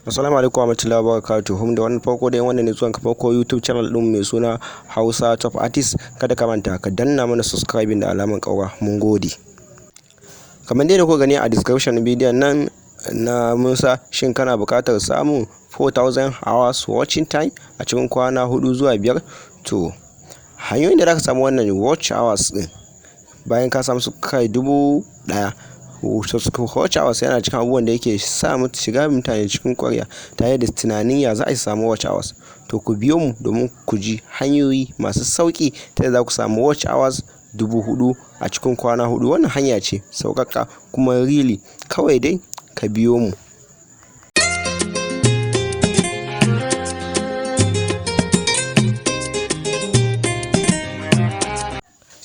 Assalamu alaikum warahmatullahi wabarakatuh. Da wannan farko dai, wannan ne zuwan ka farko YouTube channel din mai suna Hausa Top Artist, kada ka manta ka danna mana subscribing da alamar ƙaura. Mun gode. Kamar dai da kuka gani a description bidiyon nan na Musa, shin kana buƙatar samun 4000 hours watching time a cikin kwana 4 zuwa 5? To, hanyoyin da zaka samu wannan watch hours din, bayan ka samu su kai 1000 watch hours, yana cikin abubuwan da yake sa shiga mutane cikin ƙwarya tare da tunanin ya za a samu watch hours. To, ku biyo mu domin ku ji hanyoyi masu sauƙi ta yadda za ku samu watch hours 4000 a cikin kwana 4. Wannan hanya ce sauƙaƙa kuma really, kawai dai ka biyo mu.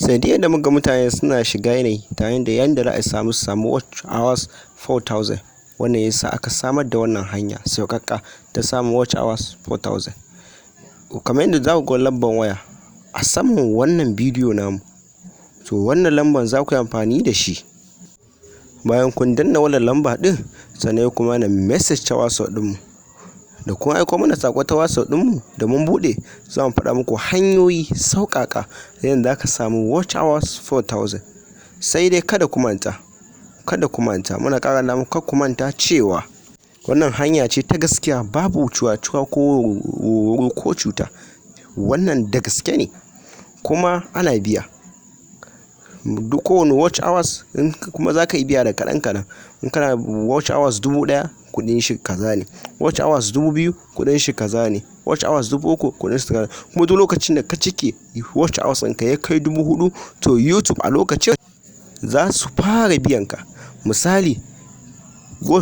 Sanadiyar da muka mutane suna shiga yanayi tare da yanda za a samu watch hours 4000, wannan yasa aka samar da wannan hanya sauƙaƙa ta samun watch hours 4000. Kamar yadda za ku ga lambar waya a saman wannan bidiyo namu, to wannan lambar za ku yi amfani da shi. Bayan kun danna wannan lamba ɗin, sannan ku mana message ta WhatsApp ɗinmu. Da kun aiko mana saƙo ta WhatsApp ɗinmu, da mun buɗe, za mu faɗa muku hanyoyi sauƙaƙa yadda za ka samu watch hours 4000. Sai dai kada ku manta, kada ku manta, muna ƙara muku, kar ku manta cewa wannan hanya ce ta gaskiya, babu cuwa-cuwa ko ko cuta. Wannan da gaske ne kuma ana biya duk kowane watch hours, in kuma za ka yi biya da kaɗan kaɗan. In kana watch hours 1000, kuɗin shi kaza ne; watch hours 2000, kuɗin shi kaza ne; watch hours 3000, kuɗin shi kaza. Kuma duk lokacin da ka cike watch hours ɗinka ya kai 4000, to YouTube a lokacin za su fara biyan ka. Misali,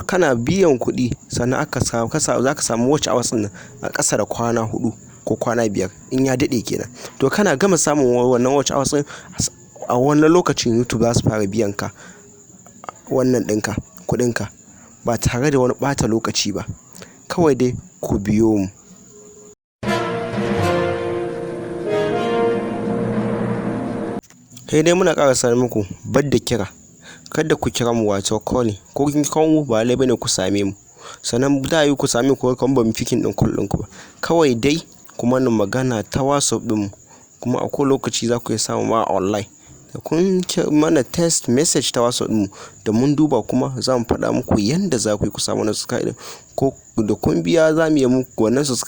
kana biyan kuɗi, sannan aka samu za ka samu watch hours ɗin a ƙasa da kwana 4 ko kwana 5 in ya daɗe kenan. To, kana gama samun wannan watch hours ɗin, a wannan lokacin YouTube za su fara biyan ka wannan ɗinka, kuɗinka, ba tare da wani ɓata lokaci ba. Kawai dai ku biyo mu. Sai dai muna ƙara sanar muku da kira, kada ku kira mu, wato calling. Ko kin kira mu, ba lallai bane ku same mu. Sannan za a yi ku same ku kamar ba mu picking ɗin call ɗinku ba. Kawai dai ku mana magana ta WhatsApp ɗinmu, kuma a kowane lokaci za ku iya samun mu a online. Da kun mana text message ta WhatsApp ɗinmu, da mun duba kuma za mu faɗa muku yanda za ku yi ku samu wannan subscribe ɗin. Ko da kun biya, za mu yi muku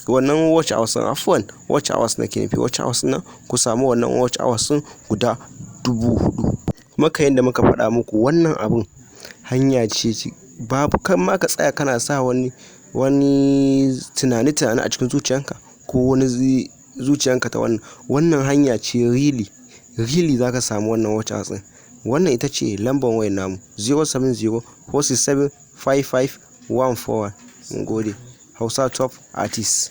wannan watch hours ɗin, afuwan, watch hours nake nufi, watch hours nan, ku samu wannan watch hours ɗin guda 4000. Kuma kamar yadda muka faɗa muku, wannan abun hanya ce, babu kan ma ka tsaya kana sa wani tunani tunani a cikin zuciyanka ko wani zuciyanka ta wannan. Wannan hanya ce really really za ka samu wannan watch hours ɗin. Wannan ita ce lambar wayar namu: 070 467 55 141. Mun gode. Hausa Top Artist.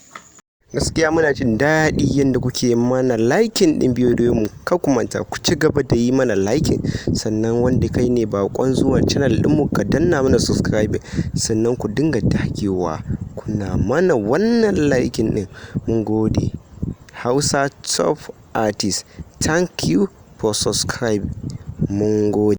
Gaskiya muna jin daɗi yadda kuke mana liking ɗin bidiyon mu. Kar ku manta, ku ci gaba da yi mana liking. Sannan wanda kai ne baƙon zuwa channel ɗinmu, ka danna mana subscribe. Sannan ku dinga dagewa kuna mana wannan liking ɗin. Mun gode. Hausa Top Artist, thank you for subscribe. Mun gode.